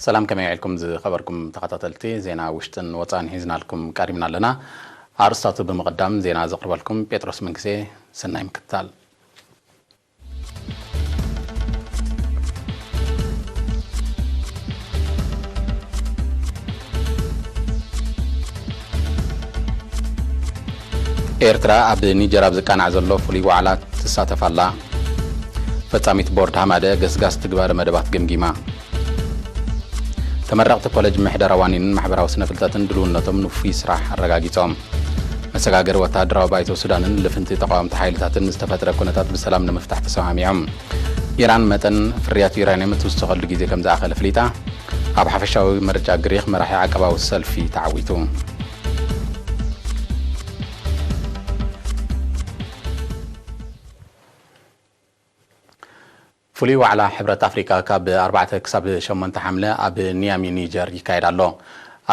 ሰላም፣ ከመይ ውዒልኩም ዝኸበርኩም ተኸታተልቲ ዜና ውሽጥን ወጻእን ሒዝናልኩም ቀሪብና ኣለና። ኣርእስታቱ ብምቕዳም ዜና ዘቕርበልኩም ጴጥሮስ መንግሴ። ሰናይ ምክትታል። ኤርትራ ኣብ ኒጀር ኣብ ዝቃናዕ ዘሎ ፍሉይ ዋዕላ ትሳተፍ ኣላ። ፈጻሚት ቦርድ ሃማደ ገስጋስ ትግባረ መደባት ገምጊማ። ተመረቕቲ ኮለጅ ምሕደራ ዋኒንን ማሕበራዊ ስነ ፍልጠትን ድልውነቶም ንውፉይ ስራሕ ኣረጋጊጾም። መሰጋገሪ ወተሃደራዊ ባይቶ ሱዳንን ልፍንቲ ተቃወምቲ ሓይልታትን ዝተፈጥረ ኩነታት ብሰላም ንምፍታሕ ተሰማሚዖም። ኢራን መጠን ፍርያት ዩራንየም እትውስኸሉ ግዜ ከም ዝኣኸለ ፍሊጣ። ኣብ ሓፈሻዊ ምርጫ ግሪኽ መራሒ ዓቀባዊ ሰልፊ ተዓዊቱ። ፍሉይ ዋዕላ ሕብረት ኣፍሪቃ ካብ ኣርባዕተ ክሳብ ሸሞንተ ሓምለ ኣብ ኒያሚ ኒጀር ይካየድ ኣሎ።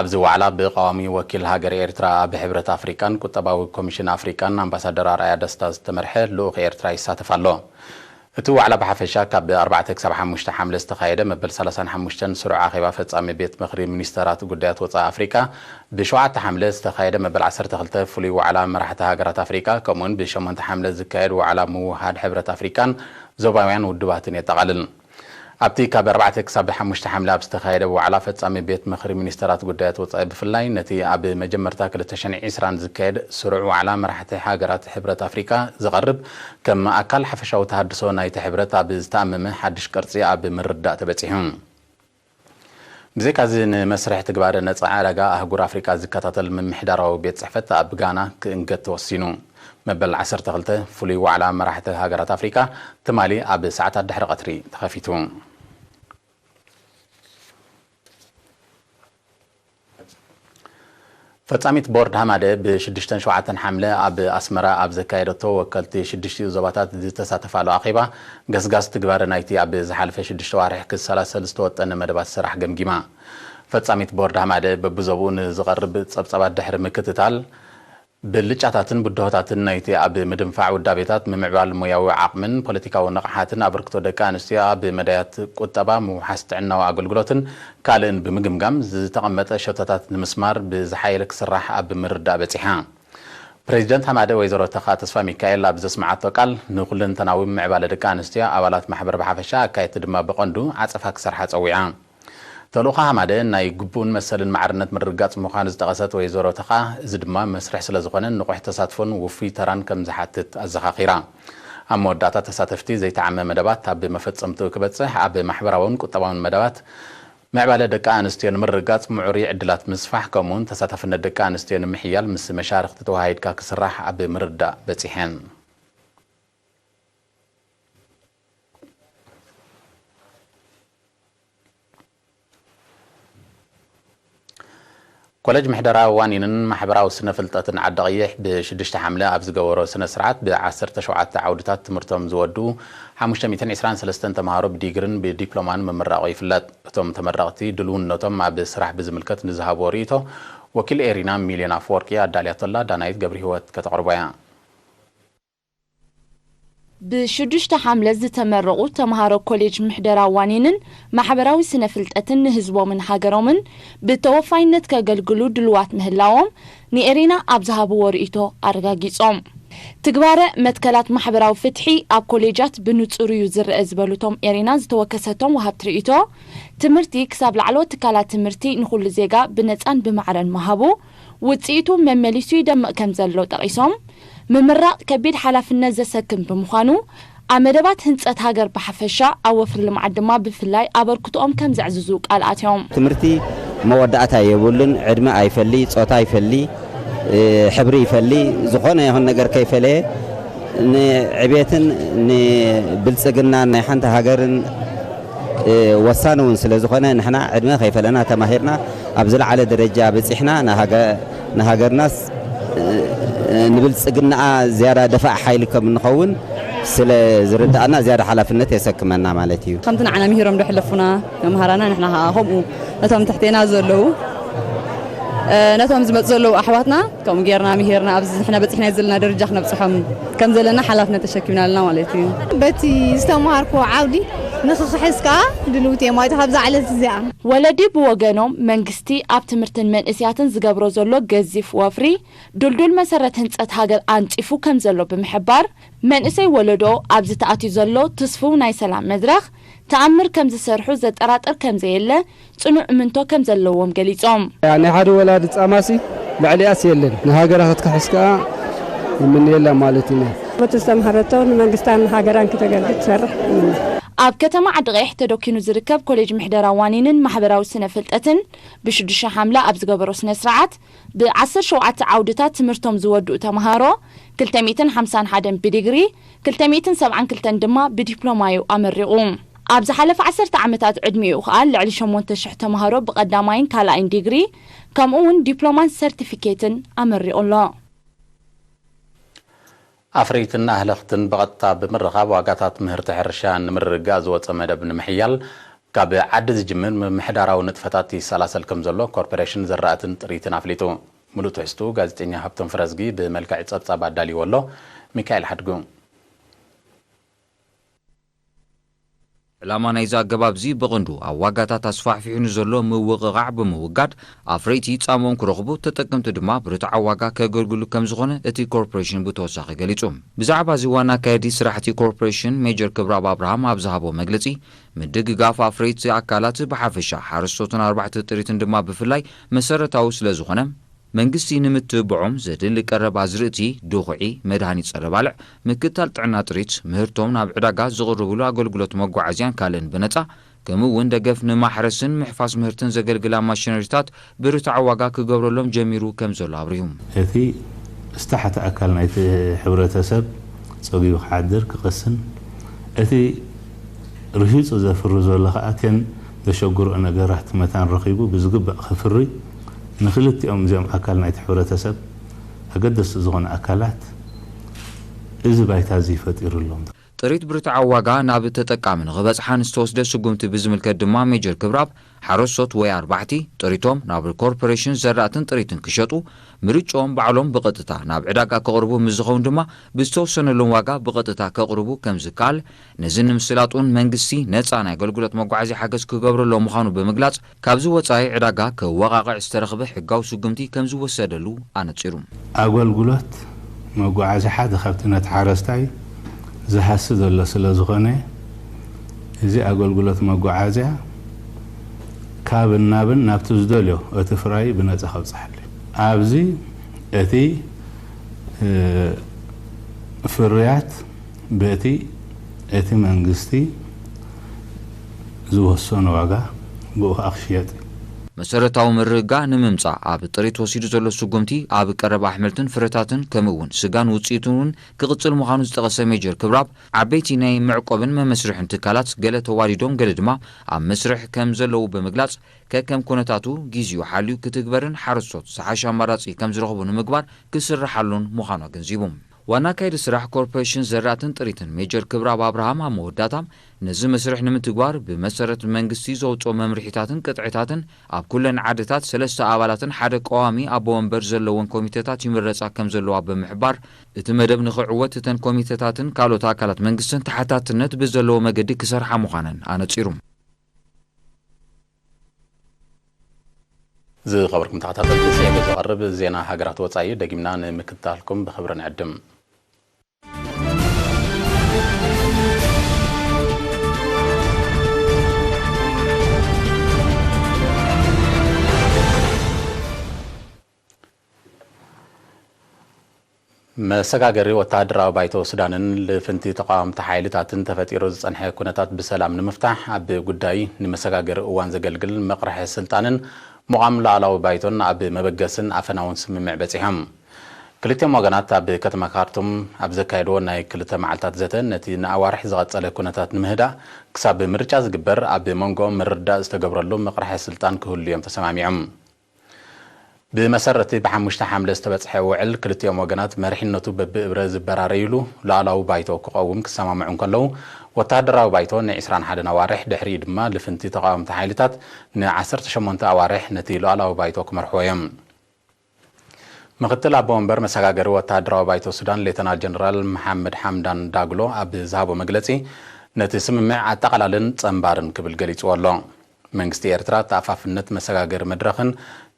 ኣብዚ ዋዕላ ብቐዋሚ ወኪል ሃገር ኤርትራ ኣብ ሕብረት ኣፍሪቃን ቁጠባዊ ኮሚሽን ኣፍሪቃን ኣምባሳደር ኣርኣያ ደስታ ዝተመርሐ ልኡኽ ኤርትራ ይሳተፍ ኣሎ። እቲ ዋዕላ ብሓፈሻ ካብ ኣርባዕተ ክሳብ ሓሙሽተ ሓምለ ዝተኻየደ መበል ሰላሳን ሓሙሽተን ስሩዕ ኣኼባ ፈጻሚ ቤት ምኽሪ ሚኒስተራት ጉዳያት ወጻኢ ኣፍሪቃ፣ ብሸውዓተ ሓምለ ዝተኻየደ መበል ዓሰርተ ክልተ ፍሉይ ዋዕላ መራሕቲ ሃገራት ኣፍሪቃ፣ ከምኡውን ብሸሞንተ ሓምለ ዝካየድ ዋዕላ ምውሃድ ሕብረት ኣፍሪቃን ዞባውያን ውድባትን የጠቓልል። ኣብቲ ካብ ኣርባዕተ ክሳብ ሓሙሽተ ሓምለ ኣብ ዝተኻየደ ዋዕላ ፈጻሚ ቤት ምኽሪ ሚኒስተራት ጉዳያት ወጻኢ ብፍላይ ነቲ ኣብ መጀመርታ ክልተ ሽሕን ዕስራን ዝካየድ ስሩዕ ዋዕላ መራሕቲ ሃገራት ሕብረት ኣፍሪቃ ዝቐርብ ከም ኣካል ሓፈሻዊ ተሃድሶ ናይቲ ሕብረት ኣብ ዝተኣመመ ሓድሽ ቅርጺ ኣብ ምርዳእ ተበጺሑ። ብዘይካዚ ንመስርሕ ትግባረ ነጻ ዕዳጋ ኣህጉር ኣፍሪቃ ዝከታተል ምምሕዳራዊ ቤት ጽሕፈት ኣብ ጋና ክእንገድ ተወሲኑ። መበል ዓሰርተ ክልተ ፍሉይ ዋዕላ መራሕቲ ሃገራት ኣፍሪቃ ትማሊ ኣብ ሰዓታት ድሕሪ ቀትሪ ተኸፊቱ። ፈጻሚት ቦርድ ሃማደ ብሽዱሽተን ሸውዓተን ሓምለ ኣብ ኣስመራ ኣብ ዘካየደቶ ወከልቲ ሽዱሽቲኡ ዞባታት ዝተሳተፋሉ ኣኼባ፣ ገስጋስ ትግባረ ናይቲ ኣብ ዝሓለፈ ሽዱሽተ ዋርሒ ክሰላሰል ዝተወጠነ መደባት ስራሕ ገምጊማ። ፈጻሚት ቦርድ ሃማደ በብዞብኡ ንዝቐርብ ጸብጻባት ድሕሪ ምክትታል፣ ብልጫታትን ብድሆታትን ናይቲ ኣብ ምድንፋዕ ውዳቤታት፣ ምምዕባል ሞያዊ ዓቕምን ፖለቲካዊ ንቕሓትን፣ ኣበርክቶ ደቂ ኣንስትዮ ኣብ መዳያት ቁጠባ፣ ምውሓስ ጥዕናዊ ኣገልግሎትን ካልእን ብምግምጋም፣ ዝተቐመጠ ሸቶታት ንምስማር ብዝሓየለ ክስራሕ ኣብ ምርዳእ በጺሓ። ፕሬዚደንት ሃማደ ወይዘሮ ተኻ ተስፋ ሚካኤል ኣብ ዘስምዓቶ ቃል፣ ንኹለንተናዊ ምዕባለ ደቂ ኣንስትዮ፣ ኣባላት ማሕበር ብሓፈሻ፣ ኣካየድቲ ድማ ብቐንዱ ዓጸፋ ክሰርሓ ጸዊዓ። ተልእኾ ሃማደ ናይ ግቡእን መሰልን ማዕርነት ምርግጋጽ ምዃኑ ዝጠቐሰት ወይዘሮ ተኻ፣ እዚ ድማ መስርሕ ስለ ዝኾነ ንቑሕ ተሳትፎን ውፉይ ተራን ከም ዝሓትት ኣዘኻኺራ። ኣብ መወዳእታ ተሳተፍቲ ዘይተዓመ መደባት ኣብ መፈጸምትኡ ክበጽሕ ኣብ ማሕበራውን ቁጠባውን መደባት ምዕባለ ደቂ ኣንስትዮ ንምርግጋጽ ምዕሩይ ዕድላት ምስፋሕ ከምኡውን ተሳታፍነት ደቂ ኣንስትዮ ንምሕያል ምስ መሻርኽቲ ተወሃሂድካ ክስራሕ ኣብ ምርዳእ በጺሐን። ኮለጅ ምሕደራ ዋኒንን ማሕበራዊ ስነ ፍልጠትን ዓዲ ቀይሕ ብሽዱሽተ ሓምለ ኣብ ዝገበሮ ስነ ስርዓት ብ ዓሰርተ ሸውዓተ ዓውድታት ትምህርቶም ዝወድኡ ሓሙሽተ ሚእትን ዕስራን ሰለስተን ተምሃሮ ብዲግርን ብዲፕሎማን ምምራቑ ይፍለጥ። እቶም ተመረቕቲ ድልውነቶም ኣብ ስራሕ ብዝምልከት ንዝሃብዎ ርእይቶ ወኪል ኤሪና ሚልዮን ኣፈወርቂ ኣዳልያቶላ ዳናይት ገብረ ህይወት ከተቕርቦ እያ። ብሽዱሽተ ሓምለ ዝተመረቑ ተምሃሮ ኮሌጅ ምሕደራ ዋኒንን ማሕበራዊ ስነ ፍልጠትን ንህዝቦምን ሃገሮምን ብተወፋይነት ከገልግሉ ድልዋት ምህላዎም ንኤሪና ኣብ ዝሃብዎ ርእይቶ ኣረጋጊጾም። ትግባረ መትከላት ማሕበራዊ ፍትሒ ኣብ ኮሌጃት ብንጹር እዩ ዝረአ ዝበሉ እቶም ኤሪና ዝተወከሰቶም ወሃብቲ ርእይቶ፣ ትምህርቲ ክሳብ ላዕለዎት ትካላት ትምህርቲ ንኹሉ ዜጋ ብነጻን ብማዕረን ምሃቡ፣ ውጽኢቱ መመሊሱ ይደምቕ ከም ዘሎ ጠቒሶም፣ ምምራቕ ከቢድ ሓላፍነት ዘሰክም ብምዃኑ፣ ኣብ መደባት ህንጸት ሃገር ብሓፈሻ፣ ኣብ ወፍሪ ልምዓት ድማ ብፍላይ ኣበርክትኦም ከም ዘዕዝዙ ቃል ኣትዮም። ትምህርቲ መወዳእታ የብሉን። ዕድመ ኣይፈሊ፣ ጾታ ኣይፈሊ፣ ሕብሪ ይፈሊ፣ ዝኾነ ይኹን ነገር ከይፈለየ ንዕቤትን ንብልጽግናን ናይ ሓንቲ ሃገርን ወሳኒ እውን ስለ ዝኾነ ንሕና ዕድመ ከይፈለና ተማሂርና ኣብ ዝለዓለ ደረጃ በፂሕና ንሃገርናስ ንብልፅግናኣ ዝያዳ ደፋእ ሓይሊ ከም እንኸውን ስለ ዝርዳእና ዝያዳ ሓላፍነት የሰክመና ማለት እዩ። ከምቲ ንዓና ምሂሮም ዶ ሕለፉና መምሃራና ንሕና ከዓ ከምኡ ነቶም ትሕቴና ዘለዉ ነቶም ዝመፁ ዘለዉ ኣሕዋትና ከምኡ ጌርና ምሂርና ኣብዚ ንሕና በፂሕናዮ ዘለና ደረጃ ክነብፅሖም ከም ዘለና ሓላፍነት ተሸኪምና ኣለና ማለት እዩ። በቲ ዝተምሃርክዎ ዓውዲ ንኽኽሕስ ከኣ ድልውቲ እዮም ኣይተ ካብዛ ዕለት እዚኣ። ወለዲ ብወገኖም መንግስቲ ኣብ ትምህርትን መንእስያትን ዝገብሮ ዘሎ ገዚፍ ወፍሪ ድልዱል መሰረት ህንጸት ሃገር ኣንጺፉ ከም ዘሎ ብምሕባር፣ መንእሰይ ወለዶ ኣብዚ ተኣትዩ ዘሎ ትስፉው ናይ ሰላም መድረኽ ተኣምር ከም ዝሰርሑ ዘጠራጥር ከም ዘየለ ጽኑዕ እምንቶ ከም ዘለዎም ገሊጾም። ናይ ሓደ ወላዲ ጻማሲ ልዕሊኣስ የለን። ንሃገራ ክትክሕስ ከኣ ይምንየላ ማለት ኢና። በቲ ዝተምሃረቶ ንመንግስታን ሃገራን ክተገልግል ትሰርሕ። ኣብ ከተማ ዓዲ ቀይሕ ተደኪኑ ዝርከብ ኮሌጅ ምሕደራ ዋኒንን ማሕበራዊ ስነ ፍልጠትን ብሽዱሽተ ሓምለ ኣብ ዝገበሮ ስነ ስርዓት ብ ዓሰርተ ሸውዓተ ዓውድታት ትምህርቶም ዝወድኡ ተምሃሮ ክልተ ሚእትን ሓምሳን ሓደን ብዲግሪ፣ ክልተ ሚእትን ሰብዓን ክልተን ድማ ብዲፕሎማ እዩ ኣመሪቑ። ኣብ ዝሓለፈ ዓሰርተ ዓመታት ዕድሚኡ ከኣ ልዕሊ ሸሞንተ ሽሕ ተምሃሮ ብቐዳማይን ካልኣይን ዲግሪ ከምኡ እውን ዲፕሎማን ሰርቲፊኬትን ኣመሪቑ ኣሎ። ኣፍረይትን ኣህለኽትን ብቐጥታ ብምርኻብ ዋጋታት ምህርቲ ሕርሻ ንምርግጋእ ዝወፀ መደብ ንምሕያል ካብ ዓዲ ዝጅምር ምምሕዳራዊ ንጥፈታት ይሰላሰል ከም ዘሎ ኮርፖሬሽን ዘራእትን ጥሪትን ኣፍሊጡ። ሙሉእ ትሕዝቱ ጋዜጠኛ ሃብቶም ፍረዝጊ ብመልክዕ ጸብጻብ ኣዳልዎ ኣሎ። ሚካኤል ሓድጉ። ዕላማ ናይዚ ኣገባብ እዚ ብቐንዱ ኣብ ዋጋታት ኣስፋሕፊሑ ንዘሎ ምውቕቓዕ ብምውጋድ ኣፍረይቲ ጻምኦም ክረኽቡ፣ ተጠቀምቲ ድማ ብርትዓዊ ዋጋ ከገልግሉ ከም ዝኾነ እቲ ኮርፖሬሽን ብተወሳኺ ገሊጹ። ብዛዕባ እዚ ዋና ኣካያዲ ስራሕቲ ኮርፖሬሽን ሜጀር ክብረኣብ ኣብርሃም ኣብ ዝሃቦ መግለጺ፣ ምድግጋፍ ኣፍረይቲ ኣካላት ብሓፈሻ ሓረስቶትን ኣርባሕቲ ጥሪትን ድማ ብፍላይ መሰረታዊ ስለ ዝኾነ፣ መንግስቲ ንምትብብዖም ዘድሊ ቀረብ ኣዝርእቲ፣ ድኹዒ፣ መድሃኒት ጸረ ባልዕ፣ ምክትታል ጥዕና ጥሪት፣ ምህርቶም ናብ ዕዳጋ ዝቕርብሉ ኣገልግሎት መጓዓዝያን ካልእን ብነጻ፣ ከምኡ እውን ደገፍ ንማሕረስን ምሕፋስ ምህርትን ዘገልግላ ማሽነሪታት ብርትዓዊ ዋጋ ክገብረሎም ጀሚሩ ከም ዘሎ ኣብሪሁ። እቲ ዝታሕተ ኣካል ናይቲ ሕብረተሰብ ጸጊቡ ክሓድር ክቐስን፣ እቲ ርሂጹ ዘፍሪ ዘሎ ከኣ እተን ዘሸግርኦ ነገራት መታን ረኺቡ ብዝግባእ ከፍሪ፣ ንኽልቲኦም እዚኦም ኣካል ናይቲ ሕብረተሰብ ኣገደስቲ ዝኾኑ ኣካላት እዚ ባይታ እዚ ፈጢሩሎም። ጥሪት ብርትዓዊ ዋጋ ናብ ተጠቃሚ ንኽበጽሓ ንዝተወስደ ስጉምቲ ብዝምልከት ድማ ሜጀር ክብራብ፣ ሓረስቶት ወይ ኣርባሕቲ ጥሪቶም ናብ ኮርፖሬሽን ዘራእትን ጥሪትን ክሸጡ፣ ምርጭኦም ባዕሎም ብቐጥታ ናብ ዕዳጋ ከቕርቡ ምስ ዝኸውን ድማ ብዝተወሰነሎም ዋጋ ብቐጥታ ከቕርቡ ከም ዝከኣል፣ ነዚ ንምስላጥ እውን መንግስቲ ነጻ ናይ ኣገልግሎት መጓዓዝያ ሓገዝ ክገብረሎም ምዃኑ ብምግላጽ፣ ካብዚ ወጻኢ ዕዳጋ ከወቓቕዕ ዝተረኽበ ሕጋዊ ስጉምቲ ከም ዝወሰደሉ ኣነጺሩ። ኣገልግሎት መጓዓዝያ ሓደ ካብቲ ነቲ ሓረስታይ ዝሃሲ ዘሎ ስለ ዝኾነ፣ እዚ ኣገልግሎት መጓዓዝያ ካብን ናብን ናብቲ ዝደልዮ እቲ ፍራይ ብነጻ ከብጽሓሉ እዩ። ኣብዚ እቲ ፍርያት በቲ እቲ መንግስቲ ዝወሰኖ ዋጋ ብኡ ከዓ ክሽየጥ እዩ። መሰረታዊ ምርግጋእ ንምምፃእ ኣብ ጥሪት ወሲዱ ዘሎ ስጉምቲ ኣብ ቀረብ ኣሕምልትን ፍረታትን ከምኡ እውን ስጋን ውፅኢቱን እውን ክቕፅል ምዃኑ ዝጠቐሰ ሜጀር ክብራብ፣ ዓበይቲ ናይ መዕቆብን መመስርሕን ትካላት ገለ ተዋዲዶም ገለ ድማ ኣብ መስርሕ ከም ዘለዉ ብምግላፅ፣ ከከም ኩነታቱ ጊዜኡ ሓልዩ ክትግበርን ሓረስቶት ዝሓሸ ኣማራፂ ከም ዝረኽቡ ንምግባር ክስርሓሉን ምዃኑ ኣገንዚቡ። ዋና ኣካያዲ ስራሕ ኮርፖሬሽን ዘራእትን ጥሪትን ሜጀር ክብረኣብ ኣብርሃም ኣብ መወዳእታ፣ ነዚ መስርሕ ንምትግባር ብመሰረት መንግስቲ ዘውፅኦ መምርሒታትን ቅጥዕታትን ኣብ ኩለን ዓድታት ሰለስተ ኣባላትን ሓደ ቀዋሚ ኣቦ ወንበር ዘለወን ኮሚተታት ይምረፃ ከም ዘለዋ ብምሕባር፣ እቲ መደብ ንኽዕወት እተን ኮሚተታትን ካልኦት ኣካላት መንግስትን ተሓታትነት ብዘለዎ መገዲ ክሰርሓ ምዃነን ኣነፂሩ። ዝኸበርኩም ተኸታተልቲ፣ ስዒቡ ዝቐርብ ዜና ሃገራት ወጻኢ ደጊምና ንምክትታልኩም ብኽብሪ ንዕድም። መሰጋገሪ ወተሃደራዊ ባይቶ ሱዳንን ልፍንቲ ተቓወምቲ ሓይልታትን ተፈጢሩ ዝጸንሐ ኩነታት ብሰላም ንምፍታሕ ኣብ ጉዳይ ንመሰጋገሪ እዋን ዘገልግል መቕርሒ ስልጣንን ምቓም ሉዓላዊ ባይቶን ኣብ መበገስን ኣፈናውን ስምምዕ በጺሖም። ክልቲኦም ወገናት ኣብ ከተማ ካርቱም ኣብ ዘካየድዎ ናይ ክልተ መዓልታት ዘተ ነቲ ንኣዋርሕ ዝቐጸለ ኩነታት ንምህዳእ ክሳብ ምርጫ ዝግበር ኣብ መንጎኦም ምርድዳእ ዝተገብረሉ መቕርሒ ስልጣን ክህሉ እዮም ተሰማሚዖም። ብመሰረት እቲ ብሓሙሽተ ሓምለ ዝተበጽሐ ውዕል፣ ክልቲኦም ወገናት መሪሕነቱ በብእብረ ዝበራረይሉ ሉዓላዊ ባይቶ ክቐውም ክሰማምዑ እንከለዉ፣ ወተሃደራዊ ባይቶ ንዒስራን ሓደን ኣዋርሕ፣ ድሕሪኡ ድማ ልፍንቲ ተቓወምቲ ሓይልታት ንዓሰርተ ሸሞንተ ኣዋርሕ ነቲ ሉዓላዊ ባይቶ ክመርሕዎ እዮም። ምኽትል ኣቦ ወንበር መሰጋገሪ ወተሃደራዊ ባይቶ ሱዳን ሌተናል ጀነራል መሓመድ ሓምዳን ዳግሎ ኣብ ዝሃቦ መግለጺ፣ ነቲ ስምምዕ ኣጠቓላልን ጸንባርን ክብል ገሊጽዎ ኣሎ። መንግስቲ ኤርትራ ተኣፋፍነት መሰጋገሪ መድረኽን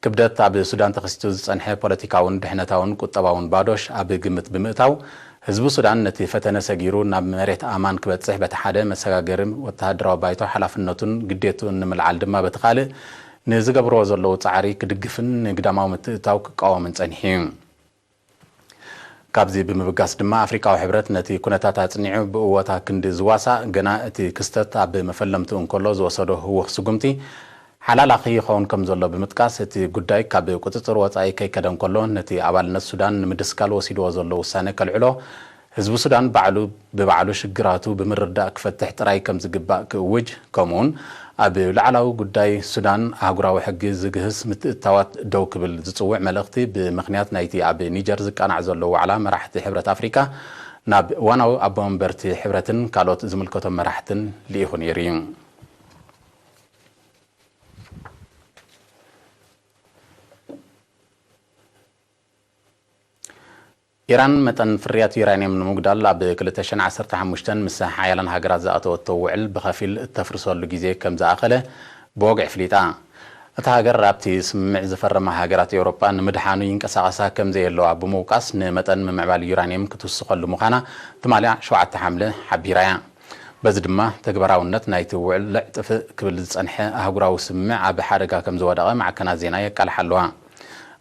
ክብደት ኣብ ሱዳን ተኸሲቱ ዝጸንሐ ፖለቲካውን ድሕነታውን ቁጠባውን ባዶሽ ኣብ ግምት ብምእታው፣ ህዝቢ ሱዳን ነቲ ፈተነ ሰጊሩ ናብ መሬት ኣማን ክበጽሕ በቲ ሓደ መሰጋገሪ ወተሃደራዊ ባይቶ ሓላፍነቱን ግዴቱን ንምልዓል ድማ በቲ ካልእ ንዝገብርዎ ዘለዉ ጻዕሪ ክድግፍን ንግዳማዊ ምትእትታው ክቃወምን ጸኒሑ እዩ። ካብዚ ብምብጋስ ድማ ኣፍሪቃዊ ሕብረት ነቲ ኩነታት ኣጽኒዑ ብእወታ ክንዲ ዝዋሳእ ገና እቲ ክስተት ኣብ መፈለምትኡ እንከሎ ዝወሰዶ ህውኽ ስጉምቲ ሓላላኺ ይኸውን ከም ዘሎ ብምጥቃስ፣ እቲ ጉዳይ ካብ ቁጽጽር ወጻኢ ከይከደ እንከሎ ነቲ ኣባልነት ሱዳን ንምድስካል ወሲድዎ ዘሎ ውሳነ ከልዕሎ፣ ህዝቢ ሱዳን ባዕሉ ብባዕሉ ሽግራቱ ብምርዳእ ክፈትሕ ጥራይ ከም ዝግባእ ክእውጅ፣ ከምኡውን ኣብ ላዕላዊ ጉዳይ ሱዳን ኣህጉራዊ ሕጊ ዝግህስ ምትእትታዋት ደው ክብል ዝጽውዕ መልእኽቲ ብምኽንያት ናይቲ ኣብ ኒጀር ዝቃናዕ ዘሎ ዋዕላ መራሕቲ ሕብረት ኣፍሪቃ ናብ እዋናዊ ኣቦ መንበርቲ ሕብረትን ካልኦት ዝምልከቶም መራሕትን ልኢኹ ነይሩ እዩ። ኢራን መጠን ፍርያት ዩራንየም ንምጉዳል ኣብ ክልተ ሽሕን ዓሰርተ ሓሙሽተን ምስ ሓያላን ሃገራት ዝኣተወቶ ውዕል ብኸፊል እተፍርሰሉ ግዜ ከም ዝኣኸለ ብወግዒ ኣፍሊጣ። እታ ሃገር ኣብቲ ስምምዕ ዝፈረማ ሃገራት ኤውሮጳ ንምድሓኑ ይንቀሳቐሳ ከም ዘየለዋ ብምውቃስ፣ ንመጠን ምምዕባል ዩራንየም ክትውስኸሉ ምዃና ትማሊ ሸውዓተ ሓምለ ሓቢራ እያ። በዚ ድማ ተግባራውነት ናይቲ ውዕል ልዕ ጥፍእ ክብል ዝጸንሐ ኣህጉራዊ ስምምዕ ኣብ ሓደጋ ከም ዝወደቐ ማዕከናት ዜና የቃልሓ ኣለዋ።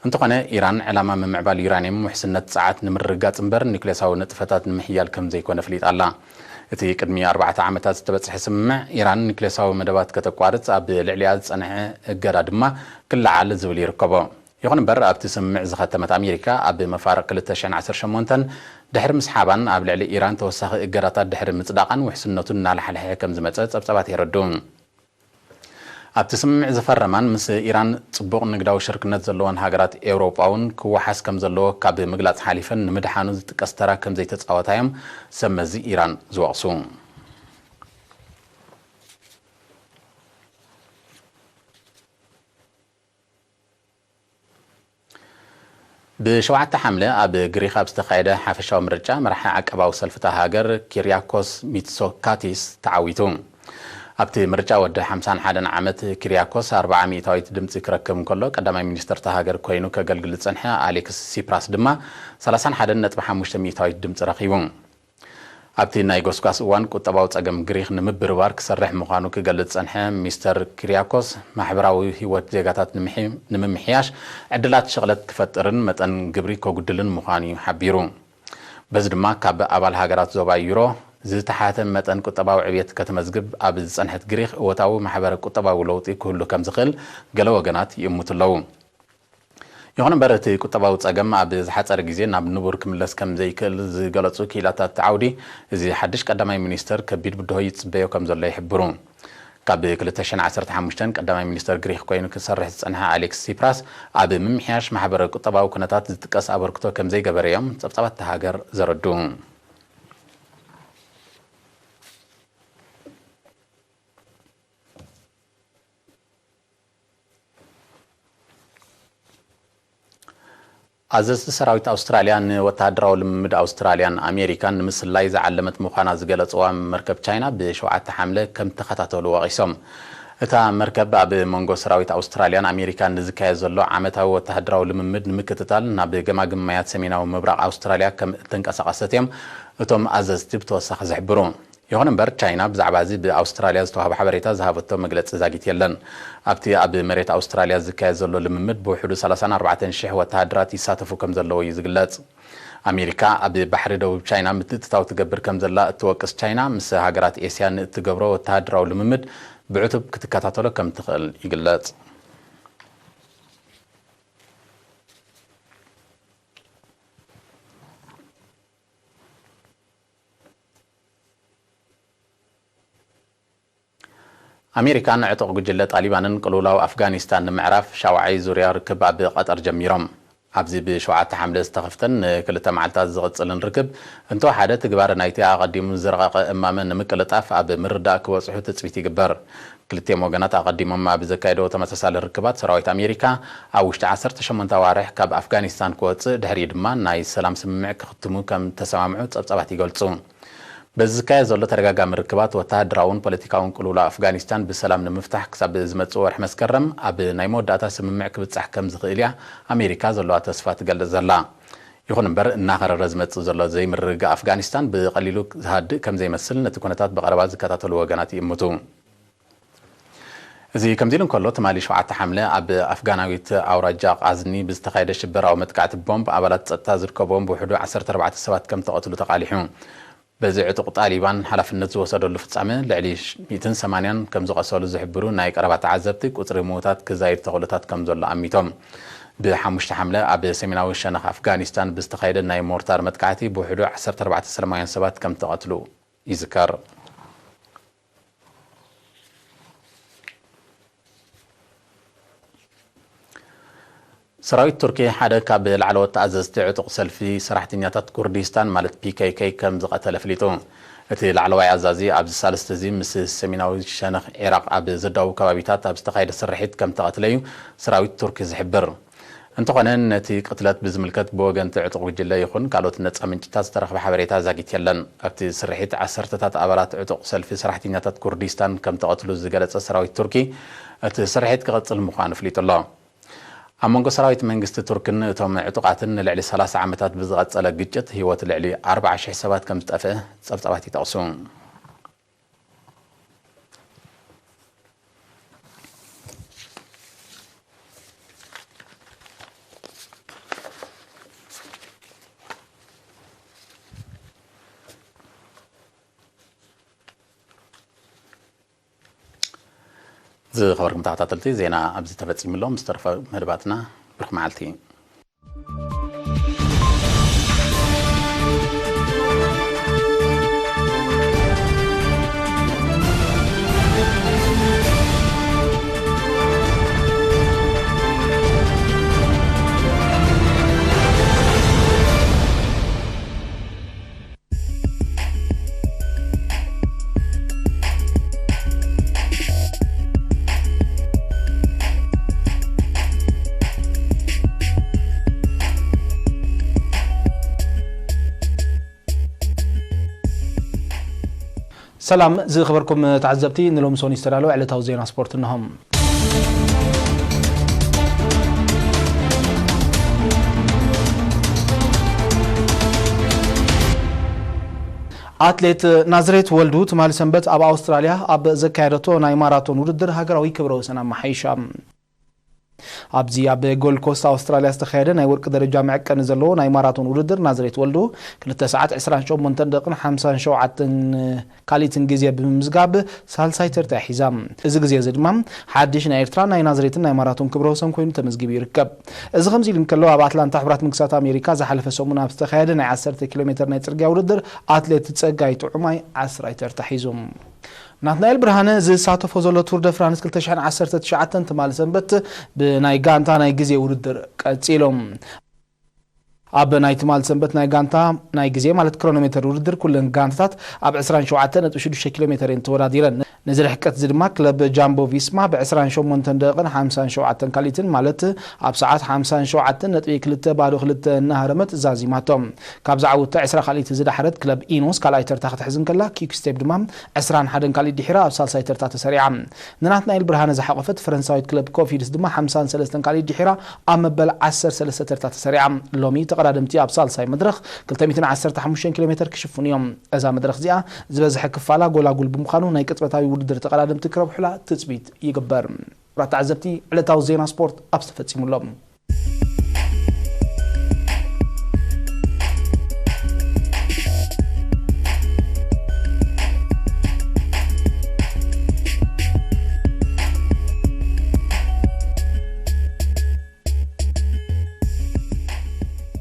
እንተኾነ፣ ኢራን ዕላማ ምምዕባል ዩራንየም ውሕስነት ጸዓት ንምርግጋጽ እምበር ኒውክሌሳዊ ንጥፈታት ንምሕያል ከም ዘይኮነ ኣፍሊጣ ኣላ። እቲ ቅድሚ ኣርባዕተ ዓመታት ዝተበጽሐ ስምምዕ፣ ኢራን ኒውክሌሳዊ መደባት ከተቋርጽ፣ ኣብ ልዕሊኣ ዝጸንሐ እገዳ ድማ ክለዓል ዝብል ይርከቦ። ይኹን እምበር፣ ኣብቲ ስምምዕ ዝኸተመት ኣሜሪካ፣ ኣብ መፋርቕ ክልተ ሽሕን ዓሰርተ ሸሞንተን ድሕሪ ምስሓባን ኣብ ልዕሊ ኢራን ተወሳኺ እገዳታት ድሕሪ ምጽዳቓን ውሕስነቱ እናላሕለሐ ከም ዝመጸ ጸብጻባት የረድኡ። ኣብቲ ስምምዕ ዝፈረማን ምስ ኢራን ጽቡቕ ንግዳዊ ሽርክነት ዘለወን ሃገራት ኤውሮጳ እውን ክወሓስ ከም ዘለዎ ካብ ምግላጽ ሓሊፈን ንምድሓኑ ዝጥቀስ ተራ ከም ዘይተጻወታ እዮም ሰብ መዚ ኢራን ዝወቕሱ። ብሸውዓተ ሓምለ ኣብ ግሪኽ ኣብ ዝተኻየደ ሓፈሻዊ ምርጫ፣ መራሒ ዓቀባዊ ሰልፊ እታ ሃገር ኪርያኮስ ሚትሶካቲስ ተዓዊቱ። ኣብቲ ምርጫ ወዲ ሓምሳን ሓደን ዓመት ኪርያኮስ ኣርብዓ ሚእታዊት ድምጺ ክረክብ እንከሎ፣ ቀዳማይ ሚኒስተር እታ ሃገር ኮይኑ ከገልግል ዝጸንሐ ኣሌክስ ሲፕራስ ድማ ሰላሳን ሓደን ነጥቢ ሓሙሽተ ሚእታዊት ድምጺ ረኺቡ። ኣብቲ ናይ ጎስጓስ እዋን ቁጠባዊ ጸገም ግሪኽ ንምብርባር ክሰርሕ ምዃኑ ክገልጽ ዝጸንሐ ሚስተር ኪርያኮስ፣ ማሕበራዊ ህይወት ዜጋታት ንምሒ-፣ ንምምሕያሽ ዕድላት ሽቕለት ክፈጥርን መጠን ግብሪ ከጉድልን ምዃኑ እዩ ሓቢሩ። በዚ ድማ ካብ ኣባል ሃገራት ዞባ ዩሮ ዝተሓተ መጠን ቁጠባዊ ዕብየት ከተመዝግብ ኣብ ዝጸንሐት ግሪኽ እወታዊ ማሕበረ ቁጠባዊ ለውጢ ክህሉ ከም ዝኽእል ገለ ወገናት ይእምቱ ኣለዉ። ይኹን እምበር፣ እቲ ቁጠባዊ ጸገም ኣብ ዝሓጸረ ግዜ ናብ ንቡር ክምለስ ከም ዘይክእል ዝገለጹ ክኢላታት እቲ ዓውዲ፣ እዚ ሓድሽ ቀዳማይ ሚኒስተር ከቢድ ብድሆ ይጽበዮ ከም ዘሎ ይሕብሩ። ካብ ክልተ ሽሕን ዓሰርተ ሓሙሽተን ቀዳማይ ሚኒስተር ግሪኽ ኮይኑ ክሰርሕ ዝጸንሐ ኣሌክስ ሲፕራስ፣ ኣብ ምምሕያሽ ማሕበረ ቁጠባዊ ኩነታት ዝጥቀስ ኣበርክቶ ከም ዘይገበረ እዮም ጸብጻባት እታ ሃገር ዘረድኡ። ኣዘዝቲ ሰራዊት ኣውስትራልያ ንወተሃደራዊ ልምምድ ኣውስትራልያን ኣሜሪካን ንምስላይ ዝዓለመት ምዃና ዝገለጽዋ መርከብ ቻይና ብሸውዓተ ሓምለ ከም ተኸታተሉ ወቒሶም። እታ መርከብ ኣብ መንጎ ሰራዊት ኣውስትራልያን ኣሜሪካን ንዝካየድ ዘሎ ዓመታዊ ወተሃደራዊ ልምምድ ንምክትታል ናብ ገማግም ማያት ሰሜናዊ ምብራቕ ኣውስትራልያ ከም እተንቀሳቐሰት እዮም እቶም ኣዘዝቲ ብተወሳኺ ዝሕብሩ። ይኹን እምበር፣ ቻይና ብዛዕባ እዚ ብኣውስትራልያ ዝተዋህበ ሓበሬታ ዝሃበቶ መግለጺ ዛጊት የለን። ኣብቲ ኣብ መሬት ኣውስትራልያ ዝካየድ ዘሎ ልምምድ ብውሕዱ ሰላሳን ኣርባዕተን ሽሕ ወተሃደራት ይሳተፉ ከም ዘለዉ እዩ ዝግለጽ። ኣሜሪካ ኣብ ባሕሪ ደቡብ ቻይና ምትእትታው ትገብር ከም ዘላ እትወቅስ ቻይና፣ ምስ ሃገራት ኤስያ ንእትገብሮ ወተሃደራዊ ልምምድ ብዕቱብ ክትከታተሎ ከም ትኽእል ይግለጽ። ኣሜሪካን ዕጡቕ ጉጅለ ጣሊባንን ቅልውላው ኣፍጋኒስታን ንምዕራፍ ሻውዓይ ዙርያ ርክብ ኣብ ቐጠር ጀሚሮም። ኣብዚ ብሸውዓተ ሓምለ ዝተኸፍተን ንክልተ መዓልታት ዝቕጽልን ርክብ፣ እንተወሓደ ትግባረ ናይቲ ኣቐዲሙ ዝረቐቐ እማመ ንምቅልጣፍ ኣብ ምርዳእ ክበጽሑ ትጽቢት ይግበር። ክልቲኦም ወገናት ኣቐዲሞም ኣብ ዘካየደዎ ተመሳሳሊ ርክባት፣ ሰራዊት ኣሜሪካ ኣብ ውሽጢ ዓሰርተ ሸሞንተ ኣዋርሕ ካብ ኣፍጋኒስታን ክወጽእ፣ ድሕሪኡ ድማ ናይ ሰላም ስምምዕ ክኽትሙ ከም ተሰማምዑ ጸብጻባት ይገልጹ። በዚ ዝካየድ ዘሎ ተደጋጋሚ ርክባት፣ ወተሃደራውን ፖለቲካውን ቅልውላው ኣፍጋኒስታን ብሰላም ንምፍታሕ ክሳብ ዝመጽእ ወርሒ መስከረም ኣብ ናይ መወዳእታ ስምምዕ ክብጻሕ ከም ዝኽእል እያ ኣሜሪካ ዘለዋ ተስፋ ትገልጽ ዘላ። ይኹን እምበር፣ እናኸረረ ዝመጽእ ዘሎ ዘይምርግጋእ ኣፍጋኒስታን ብቐሊሉ ዝሃድእ ከም ዘይመስል ነቲ ኩነታት ብቐረባ ዝከታተሉ ወገናት ይእምቱ። እዚ ከምዚ ኢሉ እንከሎ፣ ትማሊ ሸውዓተ ሓምለ ኣብ ኣፍጋናዊት ኣውራጃ ቃዝኒ ብዝተኻየደ ሽበራዊ መጥቃዕቲ ቦምብ፣ ኣባላት ጸጥታ ዝርከብዎም ብውሕዱ ዓሰርተ ኣርባዕተ ሰባት ከም ተቐትሉ ተቓሊሑ። በዚ ዕጡቕ ጣሊባን ሓላፍነት ዝወሰደሉ ፍጻመ፣ ልዕሊ ሚእትን ሰማንያን ከም ዝቐሰሉ ዝሕብሩ ናይ ቀረባ ተዓዘብቲ፣ ቁጽሪ ምዉታት ክዛይድ ተኽእሎታት ከም ዘሎ ኣሚቶም። ብሓሙሽተ ሓምለ ኣብ ሰሜናዊ ሸነኽ ኣፍጋኒስታን ብዝተኻየደ ናይ ሞርታር መጥቃዕቲ፣ ብውሕዱ ዓሰርተ ኣርባዕተ ሰላማውያን ሰባት ከም ተቐትሉ ይዝከር። ሰራዊት ቱርኪ ሓደ ካብ ላዕለዎት ተኣዘዝቲ ዕጡቕ ሰልፊ ሰራሕተኛታት ኩርዲስታን ማለት ፒ ኬ ኬ ከም ዝቐተለ ኣፍሊጡ። እቲ ላዕለዋይ ኣዛዚ ኣብዚ ሳልስቲ እዚ ምስ ሰሜናዊ ሸነኽ ዒራቕ ኣብ ዘዳውቡ ከባቢታት ኣብ ዝተኻየደ ስርሒት ከም ተቐትለ እዩ ሰራዊት ቱርኪ ዝሕብር። እንተኾነ፣ ነቲ ቅትለት ብዝምልከት ብወገንቲ ዕጡቕ ጉጅለ ይኹን ካልኦት ነጻ ምንጭታት ዝተረኽበ ሓበሬታ ዛጊት የለን። ኣብቲ ስርሒት ዓሰርተታት ኣባላት ዕጡቕ ሰልፊ ሰራሕተኛታት ኩርዲስታን ከም ተቐትሉ ዝገለጸ ሰራዊት ቱርኪ፣ እቲ ስርሒት ክቕጽል ምዃኑ ኣፍሊጡ ኣሎ። ኣብ መንጎ ሰራዊት መንግስቲ ቱርክን እቶም ዕጡቓትን ንልዕሊ ሰላሳ ዓመታት ብዝቐጸለ ግጭት፣ ህይወት ልዕሊ ኣርባዓ ሽሕ ሰባት ከም ዝጠፍአ ጸብጻባት ይጠቕሱ። ዝኸበርኩም ተኸታተልቲ፣ ዜና ኣብዚ ተፈጺሙ ኣሎ። ምስ ተረፈ መደባትና፣ ብሩኽ መዓልቲ። ሰላም ዝኸበርኩም ተዓዘብቲ፣ ንሎሚ ሰኑይ ዝተዳለወ ዕለታዊ ዜና ስፖርት እነሆ። ኣትሌት ናዝሬት ወልዱ ትማሊ ሰንበት ኣብ ኣውስትራልያ ኣብ ዘካየደቶ ናይ ማራቶን ውድድር ሃገራዊ ክብረ ወሰን ኣመሓይሻ። ኣብዚ ኣብ ጎልድ ኮስት ኣውስትራልያ ዝተኻየደ ናይ ወርቂ ደረጃ መዐቀኒ ዘለዎ ናይ ማራቶን ውድድር፣ ናዝሬት ወልዱ ክልተ ሰዓት ዕስራን ሸሞንተን ደቂቕን ሓምሳን ሸውዓተን ካልኢትን ግዜ ብምምዝጋብ ሳልሳይ ተርታ ሒዛ። እዚ ግዜ እዚ ድማ ሓድሽ ናይ ኤርትራ ናይ ናዝሬትን ናይ ማራቶን ክብረ ወሰን ኮይኑ ተመዝጊቡ ይርከብ። እዚ ከምዚ ኢሉ እንከሎ፣ ኣብ ኣትላንታ ሕቡራት መንግስታት ኣሜሪካ ዝሓለፈ ሰሙን ኣብ ዝተኻየደ ናይ ዓሰርተ ኪሎ ሜትር ናይ ጽርግያ ውድድር፣ ኣትሌት ጸጋይ ጥዑማይ ዓስራይ ተርታ ሒዙ። ናትናኤል ብርሃነ ዝሳተፎ ዘሎ ቱር ደ ፍራንስ ክልተ ሽሕን ዓሰርተ ትሽዓተን ትማሊ ሰንበት ብናይ ጋንታ ናይ ግዜ ውድድር ቀጺሎም። ኣብ ናይ ትማሊ ሰንበት ናይ ጋንታ ናይ ግዜ ማለት ክሮኖሜተር ውድድር፣ ኩለን ጋንታታት ኣብ ዕስራን ሸውዓተን ነጥቢ ሽዱሽተ ኪሎ ሜተር እየን ተወዳዲረን። ነዚ ርሕቀት እዚ ድማ ክለብ ጃምቦ ቪስማ ብ ዕስራን ሸሞንተን ደቂቕን ሓምሳን ሸውዓተን ካልኢትን ማለት ኣብ ሰዓት ሓምሳን ሸውዓተን ነጥቢ ክልተ ባዶ ክልተ እናሃረመት ዛዚማቶ። ካብዛ ዓወታ ዕስራ ካልኢት ዝዳሕረት ክለብ ኢኖስ ካልኣይ ተርታ ክትሕዝ እንከላ፣ ኪክ ስቴፕ ድማ ዕስራን ሓደን ካልኢት ድሒራ ኣብ ሳልሳይ ተርታ ተሰሪዓ። ንናትናኤል ብርሃነ ዝሓቖፈት ፈረንሳዊት ክለብ ኮፊድስ ድማ ሓምሳን ሰለስተን ካልኢት ድሒራ ኣብ መበል ዓሰርተ ሰለስተ ተርታ ተሰሪዓ። ሎሚ ተቐዳደምቲ ኣብ ሳልሳይ መድረኽ ክልተ ሚእትን ዓሰርተ ሓሙሽተን ኪሎ ሜተር ክሽፍኑ እዮም። እዛ መድረኽ እዚኣ ዝበዝሐ ክፋላ ጎላጉል ብምዃኑ፣ ናይ ቅጽበታዊ ውድድር ተቐዳደምቲ ክረብሑላ ትጽቢት ይግበር። ክቡራት ተዓዘብቲ፣ ዕለታዊ ዜና ስፖርት ኣብዚ ተፈጺሙ ኣሎ።